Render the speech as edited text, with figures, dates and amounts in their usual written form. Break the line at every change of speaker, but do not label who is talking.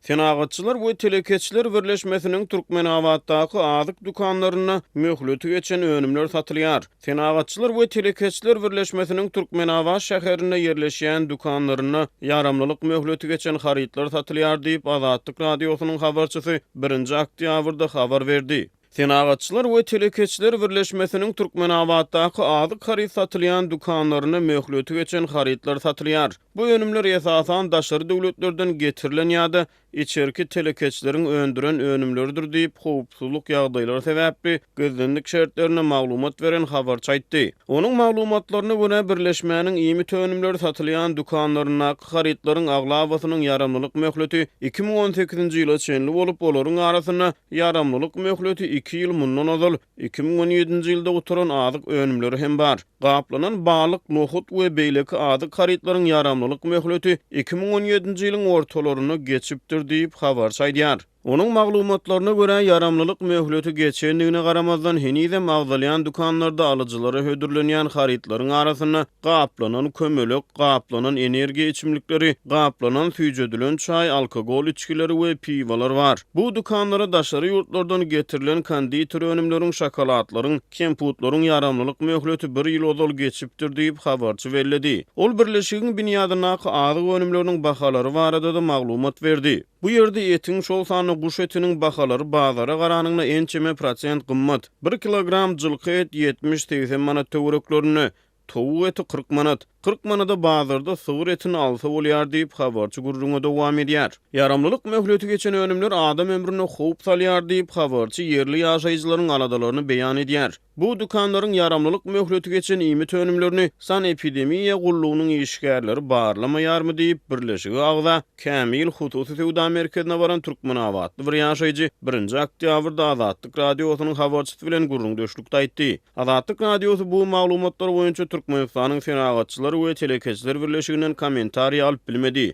Senagatçylar we telekeçiler birleşmesiniň Türkmenabatdaky azyk dükanlarynda möhleti geçen önümler satylýar. Senagatçylar we telekeçiler birleşmesiniň Türkmenabat şäherinde ýerleşýän dükanlarynda ýaramlylyk möhleti geçen harytlar satylýar diýip, Azatlyk Radiosynyň habarçysy birinji oktýabrda habar berdi. Senagatçylar we telekeçiler birleşmesiniň Türkmenabatdaky azyk haryt satylýan dükanlarynda möhleti geçen harytlar satylýar. Bu önümler esasan daşary döwletlerden getirilen ýa-da içerki telekeçileriň öndüren önümleridir diýip, howpsuzlyk ýagdaýlary sebäpli gizlinlik şertlerinde maglumat beren habarçy aýtdy. Onuň maglumatlaryna görä, birleşmäniň iýmit önümleri satylýan dükanlaryndaky harytlaryň aglabasynyň ýaramlylyk möhleti 2018-nji ýyla çenli bolup, olaryň arasynda ýaramlylyk möhleti iki ýyl mundan ozal, 2017-nji ýylda gutaran azyk önümleri hem bar. Gaplanan balyk, nohut we beýleki azyk harytlaryň ýaramlylyk möhleti 2017-nji ýylyň ortalarynda geçipdir diýip, habarçy aýdýar. Onuň maglumatlaryna görä, ýaramlylyk möhleti geçendigine garamazdan, henizem agzalýan dükanlarda alyjylara hödürlenýän harytlaryň arasynda gaplanan kömelek, gaplanan energiýa içimlikleri, gaplanan süýjedilen çaý, alkogol içgileri we piwolar bar. Bu dükanlara daşary ýurtlardan getirilen konditer önümleriň, şokoladlaryň, kemputlaryň ýaramlylyk möhleti bir ýyl ozal geçipdir diýip, habarçy belledi. Ol birleşigiň binýadyndaky azyk önümleriniň bahalary barada-da maglumat berdi. Bu ýerde etiň, şol sanda guş etiniň bahalary bazara garanyňda ençeme prosent gymmat. Bir kilogram jylky et 70-80 manat töwereklerinde, towuk eti 40 manat. 40 manada bazarda sygyr etini alsa bolýar diýip, habarçy gürrüňe dowam edýär. Ýaramlylyk möhleti geçen önümler adam ömrüne howp salýar diýip, habarçy ýerli ýaşaýjylaryň aladalaryny beýan edýär. Bu dükanlaryň ýaramlylyk möhleti geçen iýmit önümlerini sanepidemiýa gullugynyň işgärleri barlamaýarmy diýip, birleşige agza Kämil hususy söwda merkezine baran türkmenabatly bir ýaşaýjy birinji oktýabrda Azatlyk Radiosynyň habarçysy bilen gürrüňdeşlikde aýtdy. Azatlyk Radiosy bu maglumatlar boýunça Türkmenistanyň Senagatçylar we telekeçiler birleşiginden kommentariý alyp bilmedi.